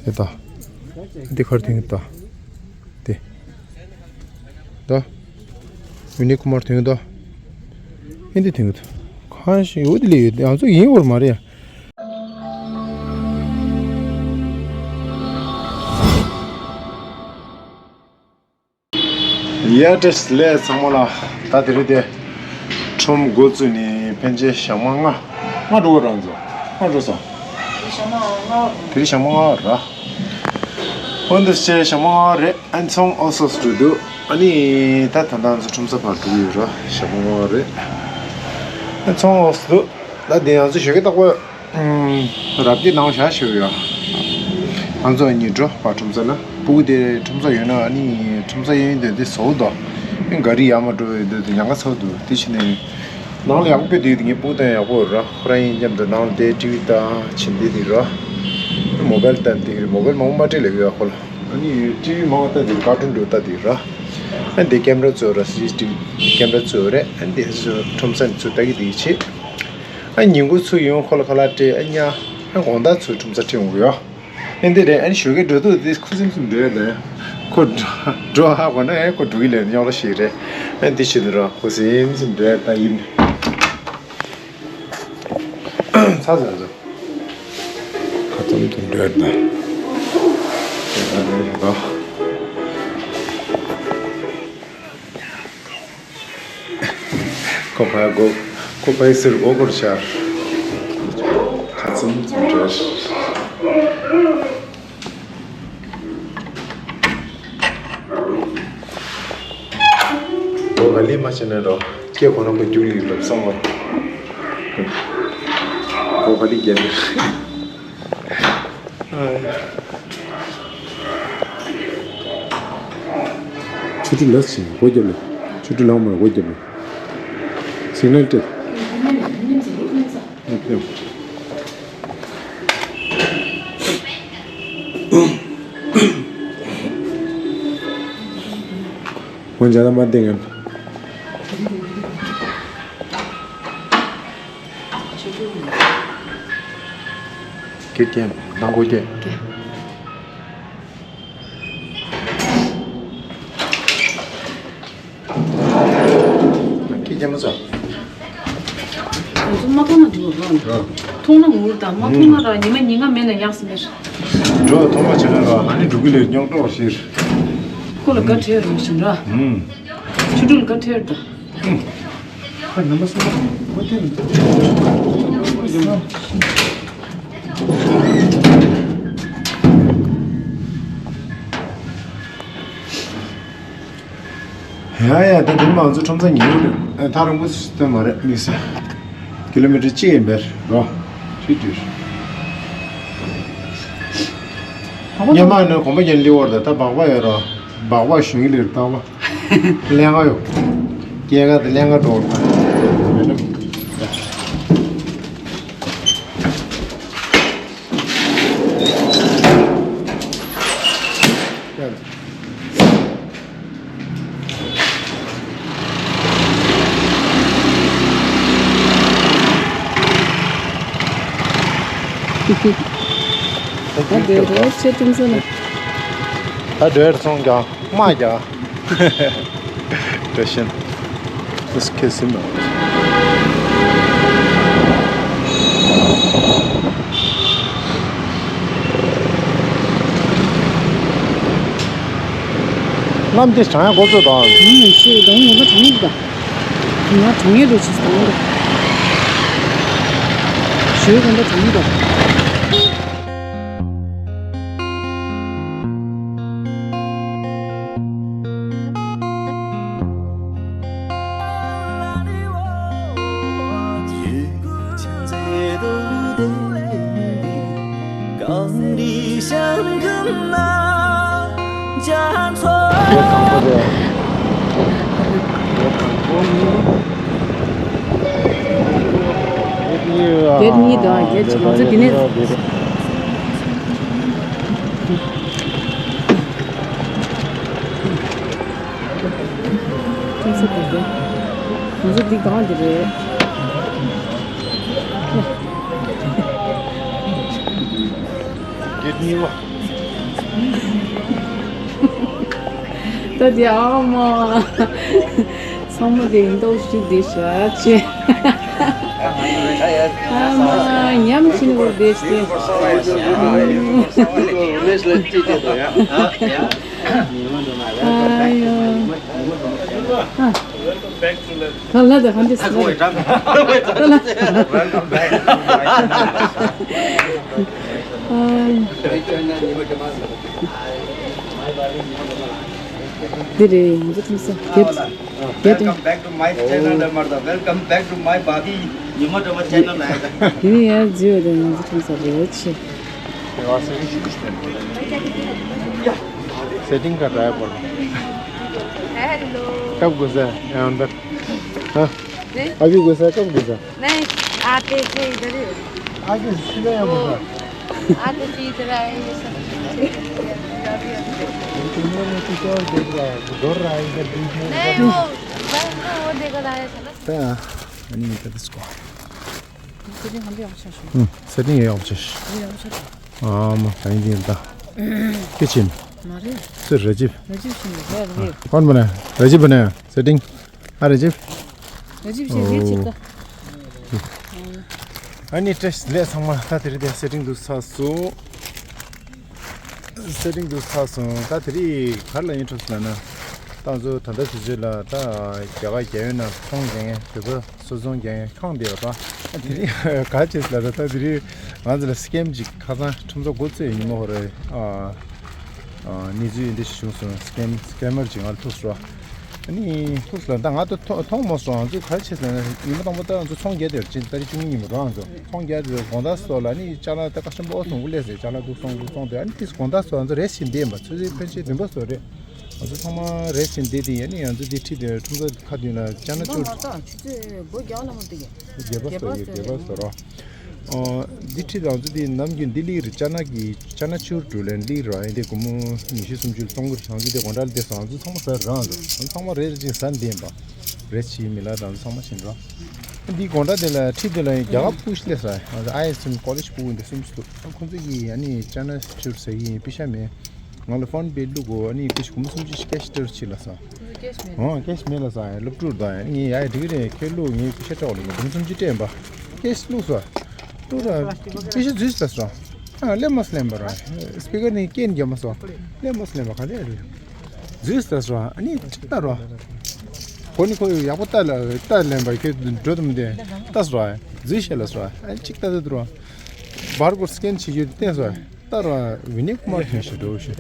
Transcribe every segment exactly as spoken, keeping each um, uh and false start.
དེ་ད། འདི་གར་དེང་ད། དེ། ད། མི་ནི་ཁུ་མར་དེང་ད། ཧིན་དི་དེང་ད། ཁ་ཤས་འོ་དེ་ལས་ཡོད། ང་ཚོ་ཡིན་བར་མ་རེད་ཡ། ཡ་བཀྲ་ཤིས་བདེ་ལེགས་ཚང་མ་ལ། ད་དེ་རིང་དེ་ཁྲོམ་འགོ་བཙུགས་ནས་ཕན་ཆད་ཞག་མ་ལྔ། ལྔ་འགྲོ་གི་རང་ཚོ་ལྔ་འགྲོ་སོང་། དེ་རིང་ཞག་མ་ལྔ་ར། འོན་ཏེ་ཞག་མ་ལྔ་རེད། ཨན་ཚོང་ཨོ་སོ་སོ་འགྲོ་འདུག་ཨ་ནི་ད་ད་ལྟ་ང་ཚོ་ཁྲོམ་ས་ཕར་འགྲོ་གི་ཡོད་ར། ཞག་མ་ལྔ་རེད། ཨན་ཚོང་ཨོ་སོ་འདུག་ད་དེ་ང་ཚོ་ཞོགས་ཀས་རྟག་པར། ཨུམ། རབ་རྒྱས་ནང་བཞག་ཞུ་ཡ། ང་ཚོ་གཉིས་འགྲོ་བ་ཁྲོམ་ས་ལ། སྤུ་གུ་དེ་ཁྲོམ་ས་ཡོད་ན་ཨ་ནི་ཁྲོམ་ས་ཡོད་དེ་དེ་བཟོ་དོ། ཨེ་ག་རི་ཡར་མར་འགྲོ་ཡོད་དུས་དེ་ཉག་ག་ཚ་འདུག་དེ་བྱས་ནས་ནང་ལ་ཡག་པོ་དཔེ་འདུག་ངའི་སྤུ་གུ་དང་ཡག་པོ་ར། ཁོ་རང་ཡིན་མཉམ་དུ་ནང་ལ་དེ་ཊི་ཝི་ལྟ་བྱེད་འདི་དེ་ར། མོ་བལ་ལྟ་འདི་རེད། མོ་བལ་མང་པོ་མ་སྤྲད་ལབ་ཡོད་ཁོ་ལ། ཨ་ནི་ཊི་ཝི་མང་པོ་ལྟ་འདི་རེད། ཀར་ཊུན་འགྲོ་ལྟ་འདི་ར། ཨ་འདི་ཀེམ་ར་བཙོས་ར། སི་སི་ཊི་ཝི་ཀེམ་ར་བཙོས་རེད། ཨ་འདི་ཁྲོམ་ས་ནས་ཚུར་ལྟ་གི་འདི་བྱེད། ཨ་ཉིན་གུང་ཚུར་ཡོང་ཁོ་ལ་ཁ་ལག་སྤྲད། ཨ་ཉ་ཨ་དགོང་དག་ཚུར་ཁྲོམ་ས་ཁྲིད་འོང་གི་ཡོད། ཨ་འདི་རེད། ཨ་ནི་ཞོགས་ཀས་འགྲོ་དུས་འདི་ཁུ་སིམ་སིམ་འགྲོ་ཡ་དང་། ཁོ་འགྲོ་ཧ་གོ་ན་ཨེ་ཁོ་འགྲོ་གི་ལས་རྙོག་དྲ་ཞིག་རེད། ཨ་འདི་བྱེད་དུས་ར་ཁུ་སིམ་སིམ་འགྲོ་ཡ་ད་ཡིན། ཚ་ཚ་ཚ། ཁ་ཙམ་དུ་འགྲོ་ཡ་ད། ཁོ་ཕ་གོ། ཁོ་ཕའི་སེར་སྒོ་སྒོར་ཤར། ཁ་ཙམ་ཙམ་འདྲ། སྒོ་ག་ལི་མ་བྱས་ན་རོ། སྐྱེ་ཁོ་རང་གི་རྒྱུགས་ལི་ལབ་སོང་བ། སྒོ་ག་ལི་རྒྱབ་ནས། ཆུ་ཊི་ལ་སི་སྒོ་རྒྱབ་ལ། ཆུ་ཊི་ལ་མར་སྒོ་རྒྱབ་ལ། སིག་ནལ་སྤྲད། ཝང་ཇ་ལ་མ་ཏེ་ངན། ཀེ་ཀེ་ནང་གོ་ཀེ། ཀེ་ཀེ་མ་ཚོ། ང་ཚོ་མ་མཐོང་ན་འགྲིག་པ་རེད། མཐོང་ན་ངུ་རེད་ད། མ་མཐོང་ན་ར་ཉི་མ་ཉིན་གང་མེད་ན་ཡག་སི་མེད། འགྲོ་ཐོག་མ་བྱས་ན་ར་ཨ་ནི་འགྲོ་གི་ལས་རྙོག་གྲོགས་ཤིག་ཁོ་ལ་དགའ་བྲལ་རོགས་ཞེ་འདྲ། ཆུ་ཕྲུག་ལ་དགའ་བྲལ་རེད་ད། ཨ་ནམ་པ་སུ་མ་མ་ཐེན། ཡ་ཡ། ད་དེ་མ་ང་ཚོ་ཁྲོམ་ས་ཉེ་བོ་རེད། ཨ་ཐག་རིང་པོ་སྟོན་མ་རེད། དམིགས་བསལ་ཀི་ལོ་མི་ཊར་གཅིག་ཡིན་པས་རོ། ཁྲིད་དུས། སྔོན་མ་ནི་གོམ་པ་རྒྱན་ལི་བོར་ད་ད་སྦག་སྦག་ཡོད་རོ། སྦག་སྦག་ཞུ་གི་ལིར་ད་བ། ཀླན་ཀ་ཡོད། སྐྱེས་ཀ་དེ་ཀླན་ཀ་འགྲོ་བ་མེད་ནམ། ད་འདོད་རེད་ཆེ་ཀྲུང་ས་ན། ད་འདོད་སོང་ཀྱང་མ་ཀྱང་། དེ་བཞིན། ཨིས་ཁེ་སི་མ། གནམ་དེ་གྲང་ཡ་འགོ་ཚོད་དང་། ཨུམ་ཤེས་དང་ངོ་མ་གྲང་ཡིག་དང་། ང་གྲང་ཡ་རོ་ཆེ་དང་རོ། ཞོའི་གོམ་པ་གྲང་ཡིག་དང་། བརྒྱད་གཉིས་དང་བརྒྱད་གཅིག་ང་ཚོ་འདི་ནས། ཁྲོམ་ས་འདི་རེད། ང་ཚོ་འདི་སྒང་འདི་རེད། བརྒྱད་གཉིས་པ། ད་དེ་ཨ་མ། ཚང་མ་དེ་མདོག་ཞིག་དེ་ཞག་ཅེ། ཨ་མ་ཉམས་ཆེན་པོ་དེ་ཞེ། ཨ་ཡོ། ཨ། ད་ལ་ད་ཧན་དེ་སི་ད་ལ། ཨ་ཡོ། འདི་རེད། ང་ཚོ་ཁྲིམས་ས་རྒྱབ། རྒྱབ། Welcome back to my channel, Damarda. Welcome back to my body. ཉི་མ་སྒྲོལ་མ་ཆེ་ནལ་ལ། དེ་ནས་ཡར་འཛུལ་བ་དང་ང་ཚོ་ཁྲིམས་ས་རེད་ཆེ། सेटिंग कर रहा है बोल। हेलो। कब घुसा है यहाँ अंदर? हाँ? जी? अभी घुसा है, कब घुसा? नहीं, आते थे इधर ही। आगे सीधा यहाँ घुसा। आते थे इधर आए, ये सब। तुम लोग में कुछ और देख रहा है, दौड़ रहा है इधर बीच में। नहीं, वो, वो, वो देखा था, ऐसा ना। ད་ཨ་ནི་ད་དེ་སྐོར། सेटिंग हम भी अच्छा शो। हम्म, सेटिंग ये अच्छा शो। ये अच्छा शो। हाँ, मैं कहीं दिन ता। किचन। मारे। तो रजीब। रजीब सिंह, यार, ये। कौन बनाया? रजीब बनाया। सेटिंग। ཨ་རེ་ཇིབ། རེ་ཇིབ་ཆེ་རེ་ཆེ་ད། ཨ་ནི་བཀྲ་ཤིས་བདེ་ལེགས་ཚང་མ། ད་དེ་རིང་དེ་སེ་ཊིང་དུ་ཚར་སོང་། སེ་ཊིང་དུ་ཚར་སོང་། ད་དེ་རིང་ག་རེ་ལ་ཡིན་འཁྲབ་སོང་ལབ་ན། ད་ང་ཚོ་ད་ལྟ་དུས་ཚོད་ལ་ད་རྒྱ་གར་རྒྱལ་ཡོངས་ནང་ཚོང་རྒྱག་མཁན་བོད་པ་སོ་ཚོང་རྒྱག་མཁན་ཁང་དེ་ཡོད་རེད། ད་དེ་རིང་ག་རེ་བྱས་ལབ་ན། ད་དེ་རིང་ང་ཚོ་ལ་སི་ཀེམ་ཅིག་ཁ་སང་ཁྲོམ་ཚོགས་འགོ་བཙུགས་ཉིན་མོ་ཧོ་རེད། ཨ། ཨ། གནས་ཚུལ་འདི་བྱུང་སོང་། སི་ཀེམ་སི་ཀེམ་མར་ཅིག་ང་ལ་ཐུག་སོང་། ཨ་ནི་ཐུག་སོང་། ད་ང་ད་མཐོང་མཐོང་མ་སོང་། ང་ཚོ་ག་རེ་བྱས་ཟེར་ན། ཉི་མ་དང་པོ་ད་ང་ཚོ་ཚོང་རྒྱག་དེར་ཕྱིན། ཏ་རིག་བཅུ་གཉིས་ཉིན་མོ་རང་ཚོ་ཚོང་རྒྱག་དེར་དགོང་དག་སོགས་ལ་ནི་ཅ་ལག་ད་ཁ་ཤས་པོ་སོང་གི་ལས་ཟེར། ཅ་ལག་འདུག་སོང་འདུག་སོང་དེ། ཨ་ནི་དེ་དགོང་དག་སོགས་ང་ཚོ་རེས་ཕྱིན་བསྡད་པ། ཆུ་ཚོད་ཕལ་ཆེར་བདུན་པ་སོགས་རེད། ང་ཚོ་ཚང་མ་རེས་ཕྱིན་བསྡད་དེ། ཨ་ནི་ང་ཚོ་དེ་ཁྲིད་དེ་ཁྲོམ་ཚོགས་ཁ་མདུན་ལ་ཅ་ལག་ཆུ་ཚོད་སྒོ་རྒྱག་ལ་མ་འདུག་གི། བརྒྱད་པ་སོགས་ཡོད། བརྒྱད་པ་སོགས་རོ། ཨོ། འདི་ཁྲིད་དང་ཚོ་འདི་ནམ་རྒྱུན་འདི་ལིག་རེད། ཅ་ན་གི་ཅ་ན་ཆུར་འགྲོ་ལེན་ལིག་ར། ཡིན་དེ་སྒོར་མོ་ཉི་ཤུ་སུམ་ཅུ་ལ་བཙོང་གི་རེད། ང་ཚོ་འདི་དགོང་དག་ལ་བལྟས་སོང་། ང་ཚོ་ཚང་མ་ཟ་རང་རེད། ང་ཚོ་ཚང་མ་རེ་རེ་ཅིག་ཟ་འདེམས་པ་རེད། ཕྱིའི་མི་ལ་དང་ཚང་མ་བྱིན་རོགས། འདི་དགོང་དྲ་དེ་ལ་ཁྲིད་དེ་ལ་ཡང་རྒྱ་གར་ཕྲུ་གུ་ཞིག་སླེབས་སོང་། ང་ཚོ་ཨའི་ཨེས་ཨེམ་ཀོ་ལེཇ་ཕྲུ་གུ་འདི་གསུམ་ཞིག་འདུག་ཁོང་ཚོ་གིས་ཨ་ནི་ཅ་ན་ཆུར་ཟ་གི་ཡིན། པེ་ཤ་མེད། ང་ལ་ཕོན་པེ་བླུག་དགོས། ཨ་ནི་ཀེཤ་སྒོར་མོ་སུམ་ཅུ་ཞིག་ཀེཤ་སྤྲད་རོགས་བྱེད་ལབ་སོང་། ཀེཤ་མེད། ཨོ། ཀེཤ་མེད་ལབ་སོང་། ཨ། སློབ་ཕྲུག་དང་ཨ་ནི་ངས་ཡ་ཡ་འགྲིག་གི་རེད། ཁྱེད་བླུག་ངས་པེ་ཤ་སྤྲད་དགོས་ལབ། སྒོར་མོ་སུམ་ཅུ་སྤྲད་ཡིན་པ། ཀེཤ་བླུགས་སོང་། བླུགས་ར། པེ་ཤ་འཛུལ་ལབ་སོང་། ཨ། ལེན་མ་སོང་ལེན་པ་ར། སྤི་ཀར་ནས་སྐད་རྒྱབ་མ་སོང་། ལེན་མ་སོང་ལེན་པ་ག་འདྲ་རེད། འཛུལ་ལབ་སོང་། ཨ་ནི་ཅིག་ལྟ་རོགས། གོ་ནི་ཁོ་ཡག་པོ་ལྟ་ལ་ལྟ་ལེན་པ་ཁྱེད་འགྲོ་དུ་མི་བདེ། ལྟ་སོང་། འཛུལ་ཤེས་ལབ་སོང་། ཨ་ནི་ཅིག་ལྟ་ལྟ་དུ་རོགས། བར་སྐོར་སི་ཀེན་བྱེད་རྒྱུ་དེ་བསྟན་སོང་། ལྟ་ར། བི་ནེ་ཀུ་མར་ཐོན་ཤག་འགྲོ་ཤག་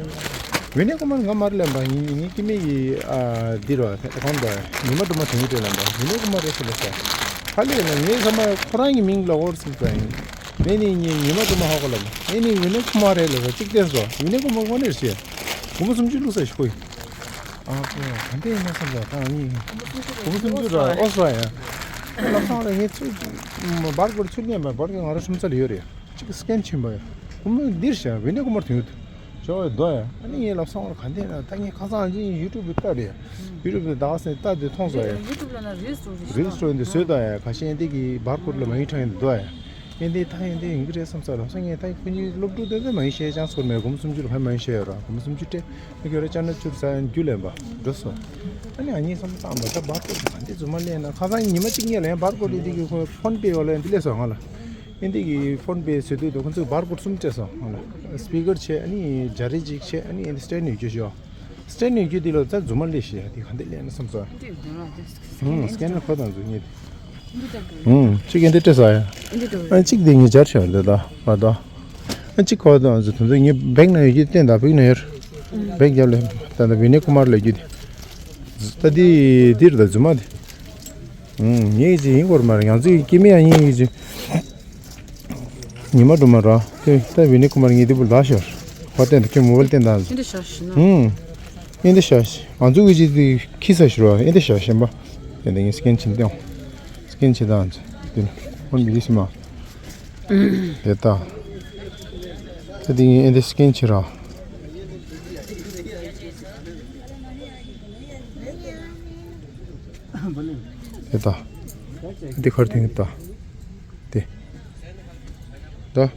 བི་ནེ་ཀུ་མར་ང་མར་ལེན་པ་ཡིན། ངའི་སྐྱེ་དམན་གྱི། ཨ། འདི་ར་ཨེ་ཁོང་དང་ཉི་མ་སྒྲོལ་མ་དོན་གྱི་སྤྲད་ལེན་པ། བི་ནེ་ཀུ་མར་རེད་ཟེར་ལབ་སོང་། ཧ་ལས་ལ་ངའི་ཚང་མ་ཁོ་རང་གི་མིང་ལ་འོར་སོང་ཙང་། ངས་ནི་ངའི་ཉི་མ་སྒྲོལ་མ་ཧ་གོ་ལ་མ། ངས་ནི་བི་ནེ་ཀུ་མར་རེད་ལབ་ས་གཅིག་བསྟན་སོང་། བི་ནེ་ཀུ་མར་དངོས་གནས་རེད་ཤག་སྒོར་མོ་སུམ་ཅུ་བླུགས་ས་ཞིག་ཁོ་ཡིས། ཨ་ཁོ་ག་འདྲ་ཡིན་ན་བསམ་ས། ད་ངས་སྒོར་མོ་སུམ་ཅུ་ར་ཨོ་སོ་ཡ། ལབ་སོང་། ལ་ངས་ཚུར་བར་སྐོར་ཚུར་ཉན་པ། བར་སྐོར་ང་རང་ཁྲོམ་ས་ལ་ཡོད་རེད། གཅིག་སི་ཀེན་ཕྱིན་པ་ཡ། སྒོར་མོ་འདིར་བཞག་བི་ནེ་ཀུ་མར་དོན་ཡོད། ཇོ་ཡ་དོ་ཡ། ཨ་ནི་ངས་ལབ་སོང་། ག་འདྲ་ན་ད་ངས་ཁ་སང་ཡུ་ཊུབ་ལ་ལྟ་རེད། ཡུ་ཊུབ་ལ་ད་ག་སེ་ལྟ་དེ་མཐོང་སོང་ཡ། ཡུ་ཊུབ་ལ་ན་རིལ་སི་འགྲོ་རེད། རིལ་སི་འགྲོ་འདི་བཟོས་དོ་ཡ། ཁ་ཤས་འདི་གི་བར་སྐོར་ལ་མ་ཡིན་ཁྲང་ཡིན་དོ་ཡ། ཨེ་འདི་ད་ཨེ་འདི་ཡིན་གི་རེད་བསམ་ས། ལབ་སོང་། ངས་ད་ཁོ་གཉིས་སློབ་ཕྲུག་དེ་ཚོ་མ་ཡིན་ཤེས་ཅང་ཚོར་མེད། སྒོར་མོ་སུམ་ཅུ་ལ་ཕན་མ་ཡིན་ཤེས་ཡོད་ར། སྒོར་མོ་སུམ་ཅུ་སྤྲད། ཨ་ཁྱོད་ར་ཅ་ན་ཆུར་ཟ་ཡང་རྒྱུ་ལེན་པ་འགྲོ་སོང་། ཨ་ནི་ཨ་ཉིས་བསམ་བཏང་བ། ད་བར་སྐོར་ག་འདྲ་རྫུན་མ་ལེན་ན། ཁ་སང་ཉི་མ་གཅིག་གཉིས་ལ་ཡང་བར་སྐོར་ལས་འདི་གི་ཁོ་ཕོན་པེ་ཡོད་ལ་འདི་ལས་སོང་ང་ལ། ཨེ་འདི་གི་ཕོན་པེ་བཟོས་དུས་དུ་ཁོ་ཚོས་བར་སྐོར་གསུམ་སྤྲད་སོང་ང་ལ། སི་པི་ཀར་བྱས། ཨ་ནི་སྦྱར་རི་གཅིག་བྱས། ཨ་ནི་ཨེ་འདི་སི་ཀེན་ནས་རྒྱུ་ཤོག་སི་ཀེན་ནས་རྒྱུ་འདི་ལ་ད་རྫུན་མ་ལས་ཤི་ཡ། འདི་ག་འདྲ་ལས་ན་བསམ་སོང་། ཧུང་། སི་ཀེན་ནས་ཁོ་དང་རྫུན་ཉེ། ཧུང་། གཅིག་ཨེ་འདི་སྤྲད་ས་ཡ། ཨ་གཅིག་འདི་ངས་སྦྱར་ཤོག་འདི་ད་མ་ད། ཨ་གཅིག་ཁོ་དང་རྫུན་དུ་ངས་བེག་ན་ཡོད་རྒྱུ་བསྟན་ད། བེག་ན་ཡོད། བེག་རྒྱབ་ལས་ད་ད་བི་ནེ་ཀུ་མར་ལས་རྒྱུ་འདི། ད་འདི་འདིར་ད་རྫུན་མ་འདི། ངས་ཅི་ཡིན་སྐོར་མ་རེད། ང་ཚོའི་སྐྱེ་དམན་ཡང་ཡིན་གྱི། ཉི་མ་སྒྲོལ་མ་ར། དེ་ད་བི་ནེ་ཀུ་མར་ངས་འདི་བུ་ལ་ཤོར། ཧོ་བསྟན་ད་ཁྱོད་མོ་བལ་བསྟན་ད་ཟེར། ཨེ་འདི་ཤ་ཤི་ན། ཧུང་། ཨེ་འདི་ཤ་ཤི། ང་ཚོ་གི་ཅི་འདི་ཁི་ས་ཤི་ར། ཨེ་འདི་ཤ་ཤི་མ། དེ་འདི་ངས་སི་ཀེན་ཕྱིན་ཏེ། སི་ཀེན་ཕྱིན་ད་ང་ཚོ་འདི་ལ་ཧོན་མི་འདི་སི་མ། དེ་ད། ད་འདི་ངས་ཨེ་འདི་སི་ཀེན་ཕྱིན་ར། དེ་ད། འདི་ཁར་དེ་ད། དེ། ད།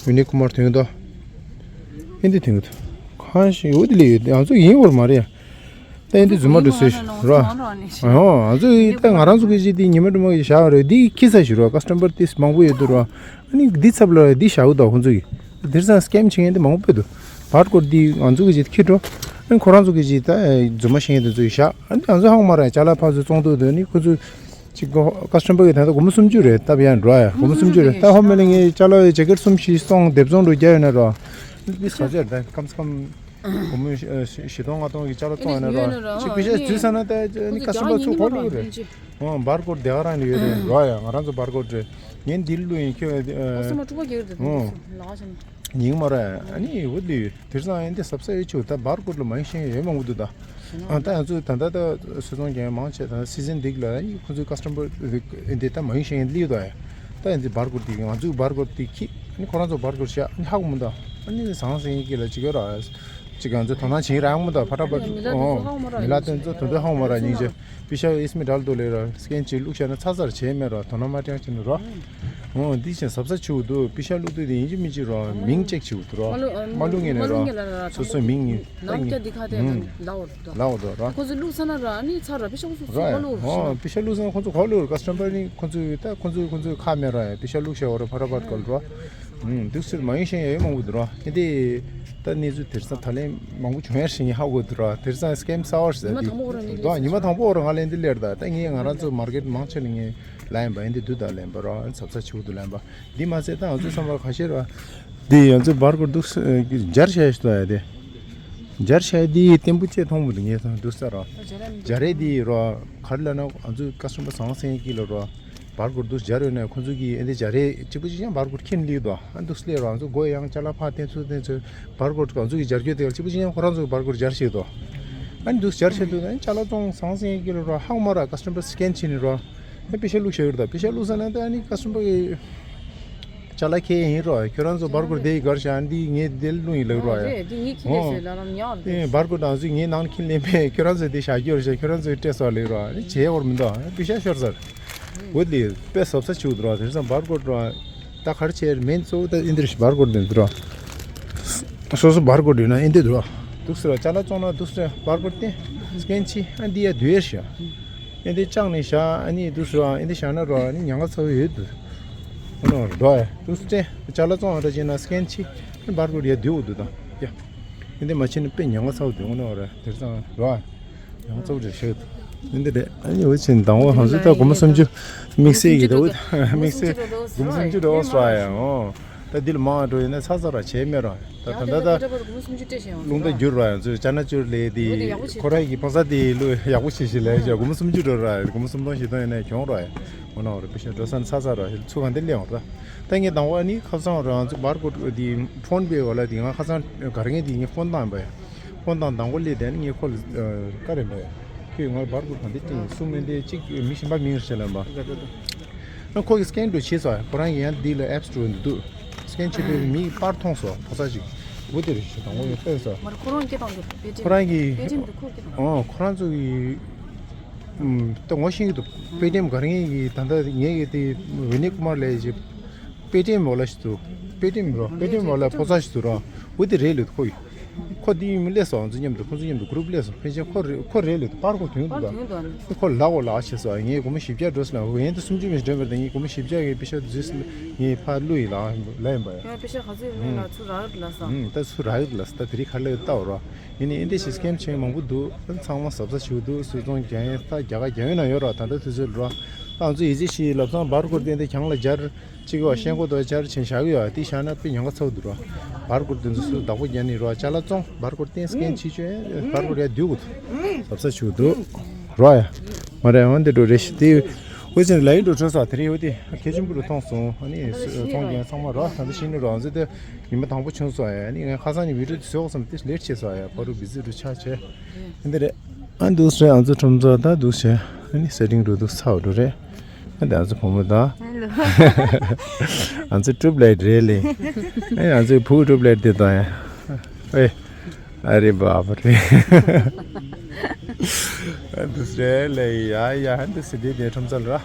བི་ནེ་ཀུ་མར་དོན་ད། ཨེ་འདི་ཐེངས་ཁ་ཤས་འོ་དེ་ལས་ཡོད། ང་ཚོ་ཡིན་བར་མ་རེད་ཡ། ད་ཨེ་འདི་རྫུན་མ་འགྲོ་སྲིད་ར། ཨོ་ང་ཚོ་ཡིན་ད་ང་རང་ཚོ་གི་གཞི་འདི་ཉི་མ་དྲུག་མ་གི་བཞག་རེད། འདི་ཁྱི་ས་ཞིག་ར། ཀ་སི་ཊ་མར་ཏིས་མང་པོ་ཡོད་དུ་ར། ཨ་ནི་འདི་ཚབ་ལ་འདི་བཞག་ཡོད་ད་ཁོང་ཚོ་གི། དེར་སང་སི་ཀེམ་བྱེད་མཁན་འདི་མང་པོ་ཡོད་དུ། བར་ཀོཌ་འདི་ང་ཚོ་གི་གཞི་ཁྱི་འགྲོ། ཨ་ནི་ཁོ་རང་ཚོ་གི་གཞི་ད་རྫུན་མ་བཤད་མཁན་འདི་ཚོ་གི་བཞག་ཨ་ནི་ང་ཚོ་ཧང་མ་ར་ཅ་ལག་ཕར་ཚུར་བཙོང་འདུག་དུ་ནི་ཁོ་ཚོ། ཅིག་གོ་ཀ་སི་ཊ་མར་གི་ད་ལྟ་སྒོར་མོ་སུམ་ཅུ་རེད། སྟབས་ཡང་འགྲོ་ཡ་སྒོར་མོ་སུམ་ཅུ་རེད། ད་ཧོ་མེ་ལ་ངས་ཅ་ལག་ཇེ་ཀེཊ་གསུམ་བཞི་སོང་། སྡེབ་བཙོང་འགྲོ་རྒྱ་ཡོད་ན་རོ། པི་ས་ཟེར་ད་ཁམ་སི་ཁམ་སྒོར་མོ་བཞི་སྟོང་ལྔ་སྟོང་གི་ཅ་ལག་བཙོང་ཡོད་ན་རོ། ཅིག་པི་ཤ་འཛུལ་ས་ན་ད་ནི་ཀ་སི་ཊ་མར་ཚུར་གོ་ལུགས་རེད། ཨོ་བར་ཀོཌ་དེ་ག་རང་ནི་ཡོད་རེད་རོ། ཡ་ང་རང་ཚོ་བར་ཀོཌ་རེད། ངས་འདི་ལུ་ཡིན་ཁྱོད་ཨོ། ཡིན་མ་ར་ཨ་ནི་འོ་དེ། དེར་སང་ཨེ་འདི་ཟབ་ས་ཡོད་ཆུ་ད་བར་ཀོཌ་ལ་མ་ཡིན་ཤེས་ཡོད་མང་པོ་འདུག་ད། ཨ་ད་ང་ཚོ་ད་ལྟ་ད་སོ་ཚོང་རྒྱག་མང་ཆེ་ད་སི་ཟན་འདི་ལ་ཁོ་ཚོའི་ཀ་སི་ཊ་མར་ཨེ་འདི་ད་མ་ཡིན་ཤེས་ཡོད་ལི་ད་ཡ། ད་ཨེ་འདི་བར་ཀོཌ་འདི་ང་ཚོའི་བར་ཀོཌ་འདི་ཁྱི་ཨ་ནི་ཁོ་རང་ཚོ་བར་ཀོཌ་བཞག་ཨ་ནི་ཧ་གོ་མི་འདུག་ཨ་ནི་ཟང་ཟིང་གི་ལ་ཅིག་ཡོད་ར། ཅིག་ང་ཚོ་དོ་སྣང་བྱེད་རག་མི་འདུག་ཕ་ཏྲ་པ་མི་ལ་དེ་ཚོ་ཧ་གོ་མ་ར། མི་ལ་དེ་ཚོ་དོན་དུ་ཧ་གོ་མ་ར་སྙིང་རྗེ། པི་ཤ་ཨིས་མི་འདྲ་ལ་དོ་ལེ་ར་སི་ཀེན་བྱེད་ལུགས་བྱས་ན་ཚ་ཚར་བྱས་མེད་ར། དོ་སྣང་མ་སྤྲད་ཕྱིན་ར། འོ་འདི་བཞིན་གཟབ་གཟབ་བྱེད་དགོས་འདུག་པི་ཤ་བླུགས་དུས་དེ་ཡིན་གཅིག་མིན་གཅིག་ར་མིང་ཅེག་བྱེད་དགོས་འདུག་ར། མ་བླུགས་མ་བླུགས་ངེས་ནས་ར། སོ་སོའི་མིང་ནི་ནང་སྐྱ་འདི་ཁ་དེ་ལ་འོ་འདུག་ལ་འོ་འདུག་ར། ཁོ་ཚོ་བླུགས་ཚར་ན་ར་ནི་ཚར་ར། པི་ཤ་ཁོ་ཚོ་ཚུར་ག་བླུགས་ར། པི་ཤ་བླུགས་ཚར་ན་ཁོ་ཚོ་ག་བླུགས་ར། ཀ་སི་ཊ་མར་ནི་ཁོ་ཚོ་ད་ཁོ་ཚོ་ཁོ་ཚོའི་ཁ་མེད་ར། ཡ་པི་ཤ་བླུགས་བྱས་འོ་ར་ཕ་ར་བར་ག་ལ་ར། འདུག་སེ་མ་ཡིན་ཤེས་ཡ་ཡོད་མང་པོ་འདུག་ར། ཨེ་འདི་ད་གནས་ཚུལ་དེར་སང་ད་ལན་མང་པོ་བྱུང་ཡ་ཞིག་ཡིན་ཧ་གོ་འདུག་ར། དེར་སང་སི་ཀེམ་གསར་བ་ཞིག་ཉི་མ་དང་པོ་ར་ངས་ད་ཉི་མ་དང་པོ་ར་ང་ལན་འདི་ལེར་ད་ད་ངས་ང་རང་ཚོ་མར་ཀེཊ་མང་ཆེ་ལ་ངས་ལ་ཡིན་པ་ཨེ་འདི་འདུག་ད་ལན་པ་ར་ཚབ་ཚ་ཆེ་བོ་འདུག་ལན་པ། འདི་མ་ཚད་ད་ང་ཚོ་བསམ་པ་ཁ་ཤས་ར་འདི་ང་ཚོ་བར་སྐོར་འདུག་སྦྱར་བྱས་ཞིག་ད་ཡ་དེ་སྦྱར་བྱས་འདི་བརྟན་པོ་བཅས་མཐོང་མི་འདུག་ངས་ད་འདུག་ས་ར། སྦྱར་རེ་འདི་ར་ག་རེ་ལ་ན་ང་ཚོ་ཀ་སི་ཊ་མར་ཟང་ཟིང་གི་ལ་ར། བར་སྐོར་འདུག་སྦྱར་ཡོད་ན་ཁོང་ཚོ་གིས་ཨེ་འདི་སྦྱར་རེད་གཅིག་པུ་གཅིག་ཀྱང་བར་སྐོར་ཁྱེར་ལུས་དོ། ཨ་འདུག་སླེབས་རོགས་ང་ཚོ་སྒོ་ཡང་ཅ་ལག་ཕར་བསྟན་ཚུལ་བསྟན་ཚུལ་བར་སྐོར་ང་ཚོ་གིས་སྦྱར་རྒྱུ་དེ་གཅིག་པུ་གཅིག་ཀྱང་ཁོ་རང་ཚོ་གིས་བར་སྐོར་སྦྱར་ཤེས་དོ། ཨ་འདུག་སྦྱར་ཤེས་དོ། ཨ་ཅ་ལག་བཙོང་ཟང་ཟིང་གི་ལ་རོགས་ཧང་མ་ར་ཀ་སི་ཊ་མར་སི་ཀེན་བྱེད་ནི་རོགས་ཨ་པི་ཤ་བླུགས་བྱ་ཡོད་དོ། པི་ཤ་བླུགས་ས་ན་ད་ཨ་ནི་ཀ་སི་ཊ་མར་གི་ཅ་ལག་ཁྱེར་ཡིན་རོགས། ཁྱོད་རང་ཚོ་བར་སྐོར་དེ་ཡི་གར་བཞག་འདི་ངས་དེ་བླུགས་ཡིན་ལབ་རོགས་ཨ། རེད་འདི་ངས་ཁྱེར་ནས་ཨོ། བྱས་ལ་རམ་ཉག་རེད། བར་སྐོར་དང་ཚུལ་ངའི་ནང་ཁྱེར་ལེན་པས་ཁྱོད་རང་ཚོ་དེ་བཞག་རྒྱུ་རེད་ཤག་ཁྱོད་རང་ཚོས་སྤྲད་སོགས་ལེགས་རོགས་ཨ་ནི་བྱས་བར་མི་འདུག་ཨ། པི་ཤ་ཤོར་ཚར། འོ་དེ་དཔེ་གཟབ་གཟབ་བྱེད་དགོས་འདུག་ར། དེང་སང་བར་སྐོར་འགྲོ་ད་ག་རེ་བྱས་མིན་གཙོ་བོ་ད་ཨིན་དེ་རེད། བར་སྐོར་འདི་འདུག་ར། སོ་སོ་བར་སྐོར་འདི་ན་ཨིན་དེ་འདུག་ར། འདུག་ཟེར་བ་ཅ་ལག་བཙོང་ན་འདུག་ཟེར་བར་སྐོར་བསྟན་སི་ཀེན་བྱེད་ཨ་འདི་ཡ་འདུག་ཡ་ཤག་ཨིན་དེ་བཅག་ནས་བཞག་ཨ་ནི་འདུག་ཟེར་བ་ཨིན་དེ་བཞག་ན་རོ་ཨ་ནི་ཉེན་ཁ་ཚ་བོ་ཡོད་འདུག་ཨ་ནི་འགྲོ་ཡ་འདུག་ཟེར་ཅ་ལག་བཙོང་བ་འདྲ་བྱས་ན་སི་ཀེན་བྱེད་བར་སྐོར་ཡ་འདུག་འདུག་ད་ཡ་ཨིན་དེ་མ་བྱས་ན་དཔེ་ཉེན་ཁ་ཚ་བོ་འདུག་ཨ་ནི་འོ་ར་དེར་ཙང་རོ་ཨ། ཡང་གཙོ་བོ་རེད་ཤག་འདི་འདི་རེད། ཨ་ནི་འོ་ཆེན་དང་པོ་ཧང་སུ་ད་སྒོར་མོ་སུམ་ཅུ་དམིགས་བསལ་གྱི་ད་འོ་དམིགས་བསལ་སྒོར་མོ་སུམ་ཅུ་འགྲོ་བ་སོ་ཡ་ཨོ། ད་འདི་ལ་མང་འགྲོ་ཡིན་ན་ཚ་ཚ་ར་བྱས་མེད་ར། ད་ད་ད་ད་རླུང་རྟ་བསྒྱུར་ར་ཡང་ཚོས་ཅ་ན་བསྒྱུར་ལས་དེ་ཁོ་ར་གི་སྤོན་སར་དེ་ལོ་ཡག་པོ་བྱེད་ཤི་ལས་ཀྱི་སྒོར་མོ་སུམ་ཅུ་འགྲོ་ར་སྒོར་མོ་སུམ་སྟོང་བཞི་སྟོང་ཡིན་ན་གྱོང་ར་ཡ། འོ་ན་འོ་ར་པི་ཤ་འགྲོ་ས་ནི་ཚ་ཚ་ར་ཚུ་ག་འདི་སླེབས་འོང་ར། ད་ངས་དང་པོ་ཨ་ནི་ཁ་སང་རང་ཚོ་བར་སྐོར་དེ་ཕོན་པེ་བ་ལ་དེ་ང་ཁ་སང་ག་རེ་ངས་དེ་ངས་ཕོན་བཏང་པ་ཡ། ཁོང་དང་དང་པོ་སླེབས་དེ་ནི་ངས་ཁོ་ལ་བཀའ་རེ་འབའ། ཁོས་ང་ལ་བར་སྐོར་གང་དེ་སྤྲད་ཡིན་གསུངས་མིན་དེ་གཅིག་མི་གཞན་པ་མིང་རེ་བྱས་ལབ་པ། ཁོ་གིས་སི་ཀེན་འགྲོ་བྱས་སོང་། ཁོ་རང་གིས་ཡང་འདི་ལ་ཨེབ་སི་ཊོར་འདི་འདུག་སི་ཀེན་བྱས་དུས་མིའི་པར་མཐོང་སོང་ཕོ་གསར་ཅིག་འོ་དེ་རེད་ཞེས་དང་པོ་ཡང་བལྟས་སོང་། མར་ཁོ་རང་སྐད་བཏང་འདུག་པེ་ཊི་ཨེམ། ཁོ་རང་གིས་པེ་ཊི་ཨེམ་འདུག་ཁོ་སྐད་བཏང་། ཨོ་ཁོ་རང་ཚོ་གིས་ད་ངོ་ཤེས་ཀྱི་འདུག་པེ་ཊི་ཨེམ་ག་རེ་ངེད་ཀྱིས་ད་ལྟ་ངེད་ཀྱིས་དེ་ཝི་ནི་ཀུ་མར་ལབ་ཅིག་པེ་ཊི་ཨེམ་འོག་ལ་ཞིག་འདུག་པེ་ཊི་ཨེམ་རོ། པེ་ཊི་ཨེམ་འོག་ལ་ཕོ་གསར་ཞིག་འདུག་རོ། འོ་དེ་རེད་ལོས་ཁོ་ཡིས། ཁོ་དེ་ཡིན་མི་སླེབས་སོང་། ང་ཚོ་མཉམ་དུ་ཁོ་ཚོ་མཉམ་དུ་གུ་རུབ་སླེབས་སོང་། ཕལ་ཆེར་ཁོ་རེད་ཁོ་རེད་ལོས་པར་ཁོ་དོན་འདུག་ད་ཁོ་ལག་འོག་ལག་བྱས་སོང་། ངས་སྒོར་མོ་བཞི་བརྒྱ་འགྲོ་སོང་ལ་ཡན་དུ་སུམ་ཅུ་མི་འགྲོ་བར་ད་ངས་སྒོར་མོ་བཞི་བརྒྱ་གི་པེ་ཤ་འཛུལ་སོང་ངས་ཕར་བླུགས་ཡིན་ལ་ལ་ཡིན་པ་ཡ། ཡང་པེ་ཤ་ག་ཚོད་ཡོད་མེད་ལ་ཚུར་རག་གི་ལ་སོང་། ད་ཚུར་རག་གི་ལ་སོང་། ད་དེ་རིང་ཁ་ལག་ལྟ་བ་རོ། ཡིན་ནའི་ཨེ་འདྲ་ཞིག་སི་ཀེམ་བྱེད་མཁན་མང་པོ་འདུག་ཚང་མ་གཟབ་གཟབ་བྱེད་དགོས་འདུག་སུས་ཚོང་རྒྱག་ཡིན་ད་རྒྱ་གར་རྒྱ་ཡོད་ན་ཡོད་རོགས། ད་ལྟ་དུས་ཚོད་རོགས་ད་ང་ཚོ་ཡིད་ཆེས་ཤིག་ལབ་སོང་། བར་སྐོར་བསྟན་ཏེ་གྱང་ལ་སྦྱར་གཅིག་ཡོད་ཤེལ་སྒོ་དང་སྦྱར་ཆེན་བཞག་གི་ཡོད། དེ་བཞག་ན་དཔེ་ཉེན་ཁ་ཚ་བོ་འདུག་རོགས། བར་སྐོར་དེ་ཚོ་སུ་བདག་པོ་རྒྱག་ནི་རོགས། ཅ་ལག་བཙོང་བར་སྐོར་བསྟན་སི་ཀེན་བྱེད་ཆོག་ཡ། བར་སྐོར་ཡ་བསྡུ་དགོས་འདུག་གཟབ་གཟབ་བྱེད་དགོས་འདུག་རོགས་ཡ། མ་རེད་འོན་ཏེ་འགྲོ་རེ་ཞིག་དེ་འོད་ཅན་ལ་ཡི་འགྲོ་འཕྲོད་ས་དེ་རིང་འོད་དེ་གལ་ཆེན་པོ་རུ་མཐོང་སོང་། ཨ་ནི་ཚོང་རྒྱག་ཚང་མ་རོགས་ད་ལྟ་ཤི་ནི་རོགས་ང་ཚོ་དེ། ཉི་མ་དང་པོ་བྱུང་སོང་ཡ། ནི་ངས་ཁ་སང་ནི་བི་ཌིའོ་དེ་བཟོས་སོང་དེ་ལེཊ་བྱས་སོང་ཡ། པ་རུ་བི་ཟི་རུ་ཆགས་བྱས། འདི་རེད། ཨ་འདུག་སེ་ཨ་ཚོ་ཁྲོམ་ཚོགས་ད་འདུག་བྱས། ཨ་ནི་སེ་ཊིང་རུ་འདུག་ཚ་བ་འགྲོ་རེད། ཨ་འདི་ཨ་ཚོ་བུ་མོ་ད། ཧེ་ལོ། ཨ་ཚོ་ཊུབ་ལའིཊ་རེད་ལེ། ཨ་ཨ་ཚོ་བུ་ཊུབ་ལའིཊ་དེ་དང་ཡ། ཨེ། ཨ་རེ་བ་བ་རེད། ཨ་འདུག་སེ་ལེ་ཡ་ཡ་ཨ་འདུག་སེ་དེ་དེ་ཁྲོམ་ཚོགས་ལ་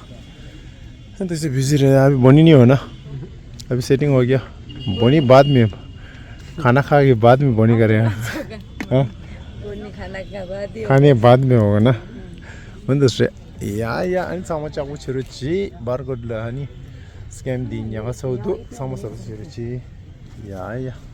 ར། तो से बिजी रहे, अभी बनी नहीं हो ना, अभी सेटिंग हो गया, बनी बाद में। खाना खा के बाद में बोनी करें। हाँ? बोनी खाना खा बाद ही। खाने बाद में होगा ना। ཨུ་ཚུགས་རེད། ཡ་ཡ། ཨ་ནི་ཚང་མ་ལྕགས་པོ་བྱེད་རོགས་གྱིས། བར་སྐོར་ལ་ཨ་ནི་སི་ཀེམ་འདི་ཉག་ག་ཚ་བོ་འདུག་ཚང་མ་གཟབ་གཟབ་བྱེད་རོགས་གྱིས། ཡ་ཡ།